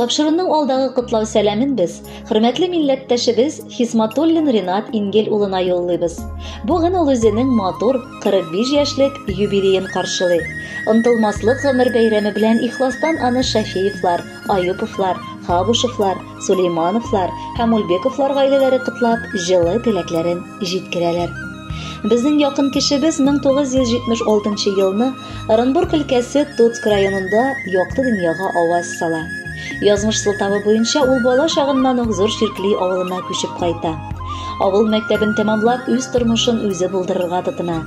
Тапшыруның алдагы котлау сәламен без хөрмәтле милләттәшебез Хисматуллин Ринат Ингел улына юллыйбыз. Бүген ул үзенең матур 45 яшьлек юбилеен каршылый. Онтылмаслык гомер бәйрәме белән ихластан аны Шәфиевлар, Аюповлар, Хабушевлар, Сулеймановлар һәм Ульбековлар гаиләләре котлап, җылы теләкләрен җиткерәләр. Безнең якын кешебез 1976 елны Оренбург өлкәсе Тоцк районында якты дөньяга аваз сала. Язмыш сылтавы буенча ул бала чагыннан ук Зур Чиркли авылына күчеп кайта. Авыл мәктәбен тәмамлап, үз тормышын үзе булдырырга тотына.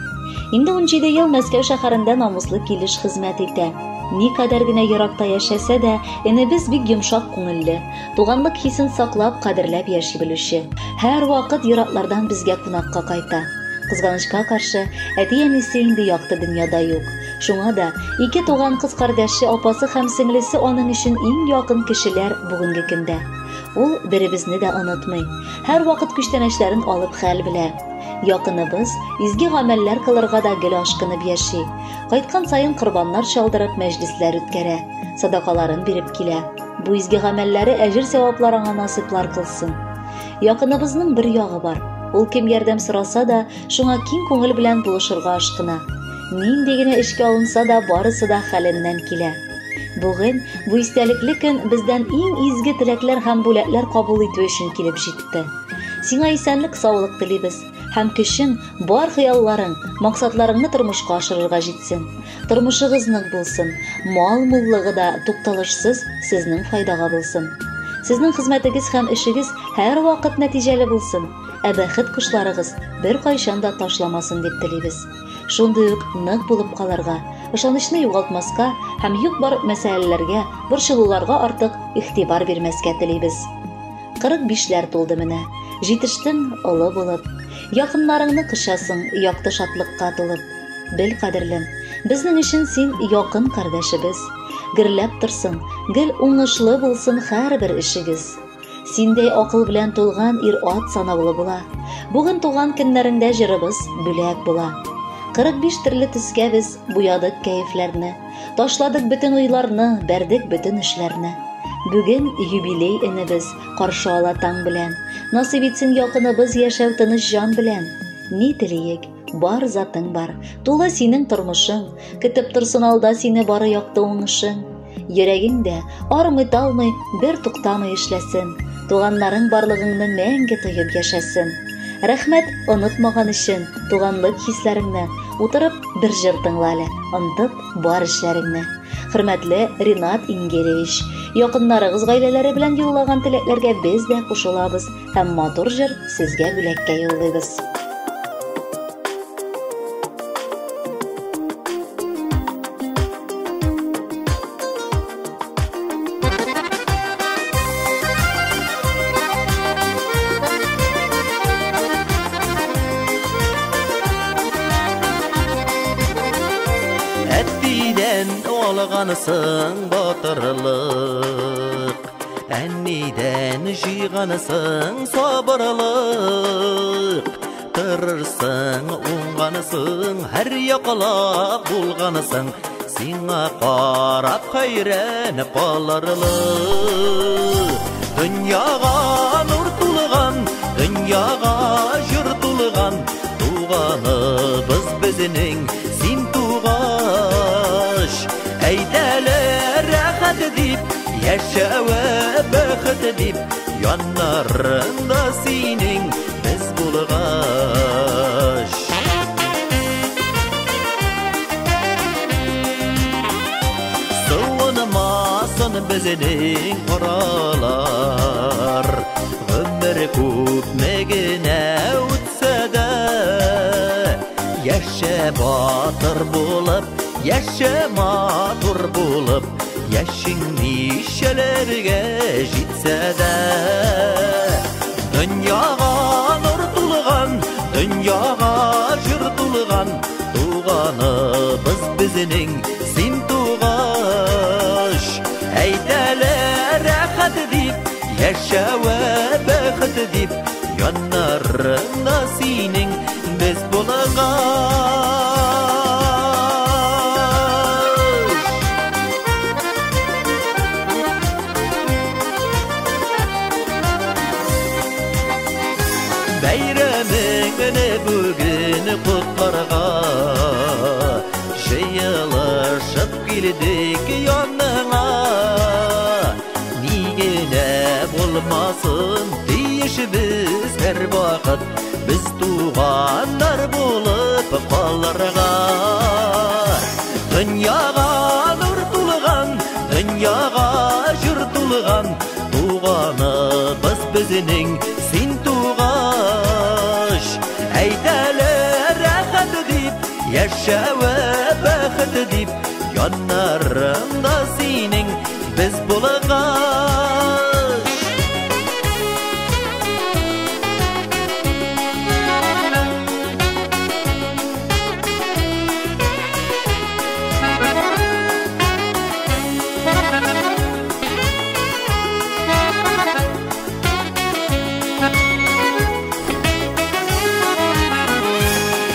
Инде 17 ел Мәскәү шәһәрендә намуслы килеш хезмәт итә. Никадәр генә еракта яшәсә дә, энебез бик йомшак күңелле, туганлык хисен саклап, кадерләп яши белүче. Һәрвакыт ераклардан безгә кунакка кайта. Кызганычка каршы, әти-әнисе инде якты дөньяда юк. Шуңа да ике туган кыз кардәше, апасы һәм сеңлесе аның өчен иң якын кешеләр бүгенге көндә. Ул беребезне дә онытмый. Һәрвакыт күчтәнәчләрен алып хәл белә. Якыныбыз изге гамәлләр кылырга да гел ашкынып яши. Кайткан саен корбаннар чалдырып мәҗлесләр үткәрә, садакаларын биреп килә. Бу изге гамәлләре әҗер-сәваплар аңа насыйплар кылсын. Якыныбызның бер ягы бар. Ул кем ярдәм сораса да, шуңа киң күңел белән булышырга ашкына. Нинди генә эшкә алынса да, барысы да хәленнән килә. Бүген бу истәлекле көн бездән иң изге теләкләр һәм бүләкләр кабул итү өчен килеп җитте. Сиңа исәнлек, саулык телибез һәм көчең, бар хыялларың, максатларыңны тормышка ашырырга җитсен. Тормышыгыз нык булсын, мал муллыгы да тукталышсыз сезнең файдага булсын. Сезнең хезмәтегез һәм эшегез һәрвакыт нәтиҗәле булсын, ә бәхет кошларыгыз беркайчан да ташламасын дип телибез. Шундый ук нык булып калырга, ышанычны югалтмаска һәм юк-бар мәсьәләләргә, борчылуларга артык игътибар бирмәскә телибез. 45ләр тулды менә. Җитештең олы булып. Якыннарыңны кочасың, якты шатлыкка тулып. Бел, кадерлем, безнең өчен син якын кардәшебез. Гөрләп торсын, гел уңышлы булсын һәрбер эшегез. Синдәй акыл белән тулган ир-ат санаулы була. Бүген туган көннәреңдә җырыбыз бүләк була. 45 төрле төскә без буядык кәефләрне. Ташладык бөтен уйларны, бәрдек бөтен эшләрне. Бүген юбилей энебез каршы ала таң белән. Насыйп итсен якыныбыз яшәү тыныч җан белән. Ни телиек, бар затың бар, тулы синең тормышың. Көтеп торсын алда сине бары якты уңышың. Йөрәгең дә армый-талмый, бер туктамый эшләсен. Туганнарың барлыгыңны мәңге тоеп яшәсен. Рәхмәт онытмаган өчен туганлык хисләреңне. Утырып бер җыр тыңла әле, онытып бар эшләреңне. Хөрмәтле Ринат Ингелевич, якыннарыгыз гаиләләре белән юллаган теләкләргә без дә кушылабыз һәм матур җыр сезгә бүләккә юллыйбыз. Әтидән алгансың батырлык, әнидән җыйгансың сабырлык. Тырышсың, уңгансың, һәр яклап булгансың, сиңа карап хәйран калырлык. Дөньяга нур тулган, дөньяга җыр тулган, туганыбыз безнең син тугач. Әйдәле рәхәт дип, яшәве бәхет дип, яннарыңда синең без булгач. Суынмасын безнең аралар, гомер күпме генә үтсә дә, яшә батыр булып, яшә матур булып, яшең ничәләргә җитсә дә. Дөньяга нур тулган, дөньяга җыр тулган, туганыбыз безнең син тугач. Әйдәле рәхәт дип, яшәве бәхет дип, яннарыңда синең без булгач. Бәйрәмеңне бүген котларга җыелышып килдек яныңа. Ни генә булмасын, тиешбез һәрвакыт без туганнар булып калырга. Дөньяга нур тулган, дөньяга җыр тулган, туганыбыз безнең син тугач. Әйтәле рәхәт дип, яшәве бәхет дип, яннарыңда синең без булгач.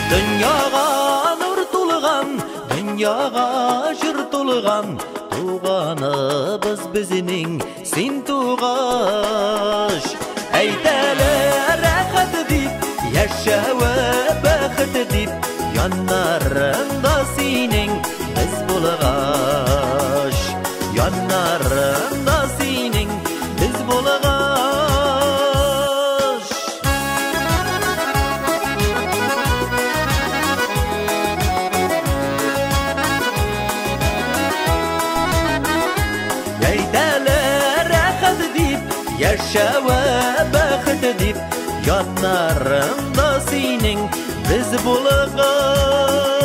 Дөньяга нур тулган, дөньяга җыр тулган, туганыбыз безнең син тугач. Әйтәле рәхәт дип, яшәве бәхет дип, яннарыңда синең без булгач. Яннарыңда синең без булгач. Әйтәле рәхәт дип, яшәве бәхет дип, яннарыңда синең без булгач.